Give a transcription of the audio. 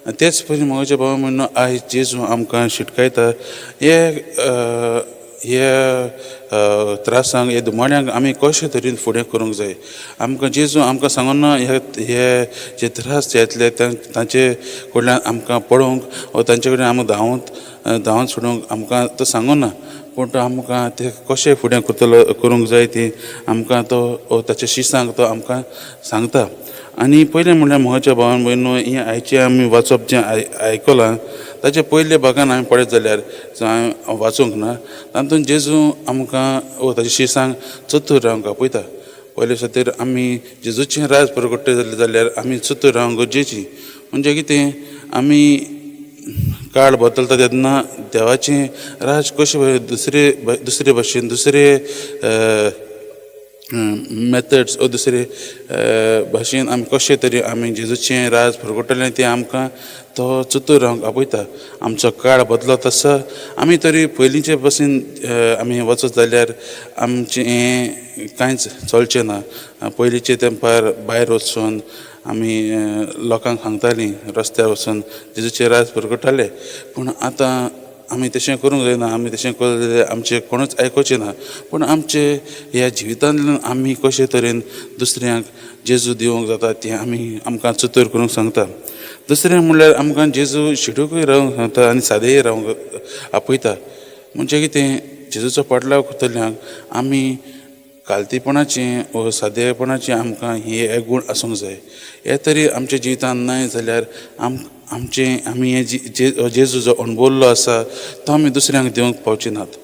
आनी तेच परी मोगाच्या भावा भयणीनो आयज जेजू आमकां शिटकायता हे हे त्रासांक हे धुमाड्यांक आमी कशें तरेन फुडें करूंक जाय. आमकां जेजू आमकां सांगूना हे हे जे त्रास येतले तांचे कडल्यान आमकां पळोवंक वा तांचे कडल्यान आमकां धांवत धांवत सुटूंक आमकां तो सांगूना पूण तो आमकां ते कशें फुडें करतलो करूंक जाय ती आमकां तो ताच्या शिसांक तो आमकां सांगता. आनी पयलें म्हणल्यार मोगाच्या भावान भयणीनो हें आयचें आमी वाचप जें आयकलां ताचे पयल्या भागान आमी पळयत जाल्यार हांवें वाचूंक ना तातूंत जेजू आमकां वो ताच्या शिसांक चतूर रावंक आपयता. पयले खातीर आमी जेजूचें राज परगट्टले जाल्यार आमी चतूर रावंक गरजेची. म्हणजे कितें आमी काळ बदलता तेन्ना देवाचें राज कशें दुसरे दुसरे भाशेन दुसरे मेथड्स वो दुसरे भाशेन आमी कशें तरी आमी जेजूचें राज परगट्टलें तें आमकां तो चतूर रावंक आपयता. आमचो काळ बदलत आसा आमी तरी पयलींचे बशेन आमी वचत जाल्यार आमचें हें कांयच चलचें ना. पयलींचे तेंपार भायर वचून आमी लोकांक सांगतालीं रस्त्यार वचून जेजूचें राज परगट्टालें पूण आतां आमी तशें करूंक जायना. आमी तशें करीत जाल्यार आमचें कोणूच आयकुचें ना. पूण आमचे ह्या जिवितांतल्यान आमी कशे तरेन दुसऱ्यांक जेजू दिवंक जाता तें आमी आमकां चतूर करूंक सांगता. दुसरें म्हणल्यार आमकां जेजू शिटुकूय रावंक सांगता आनी सादेय रावंक आपयता. म्हणजे कितें जेजूचो पाटलाव करतल्यांक आमी कालतीपणाचें वो सादेपणाचें आमकां हे गूण आसूंक जाय. हे तरी आमच्या जिवितांत नाय जाल्यार आमचें आमी हे जेजू जो अणभवल्लो आसा तो आमी दुसऱ्यांक दिवंक पावचे नात.